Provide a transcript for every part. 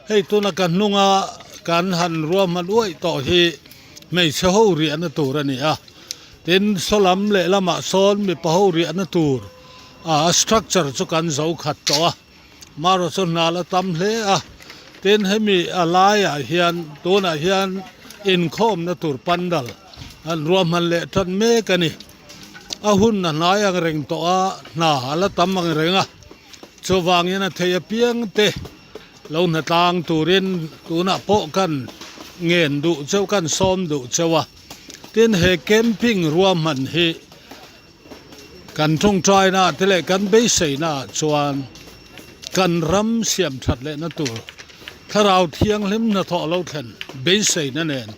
Hei tuna ka hnunga kan han ruahman uaih tawh hi hmeichhe ho riahna tur a ni a. Tin, saw lam lehlamah sawn mipa ho riahna tur a structure chu kan zo khat tawh a. Marawh chu hna la tam hle a, tin hemi a laiah hian tunah hian inkhawmna tur pandal an ruahman leh tan mek a ni. A hun a hnai ang reng tawh a, hna a la tam ang reng a, chuvangin a thei apiang te lo hna tlang turin tunah pawh kan ngen duh cheu kan sawm duh cheu a, tin he camping ruahman hi Kan tawngtaina te leh kan beiseina ah chuan kan ram siam that lehna tur thlarau thianghlim hnathawh lo thlen beiseina nen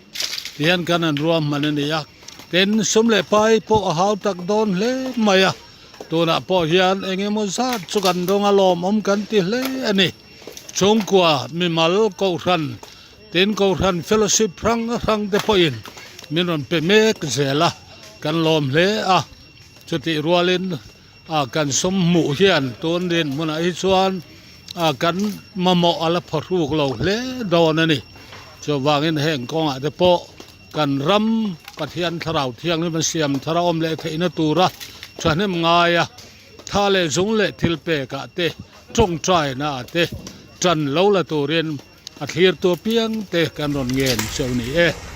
tihian kan han ruahman a ni a. Tin, sum leh pai pawh a hau tak dawn hle mai a, tunah pawh hian eng emaw zat chu kan dawng a lawmawm kan ti hle a ni. Chhungkua mimal kohhran Tin, Kohhran Fellowship hrang hrang te pawhin min rawn pe mek zel a, kan lawm hle a. Chutih rualin ah kan sum hmuh hian tun dinhmunah hi chuan ah kan mamawh a la phawhruk lo hle dawn a ni. Chuvangin heng kawngah te pawh kan ram Pathian Thlarau Thianghlim a siam thar a awm leh theihna tura thahnem ngai a, tha leh zung leh thil pekah te, tawngtaina ah te tan lo la turin A thlir tu apiang te kan rawn ngen cheu ni e.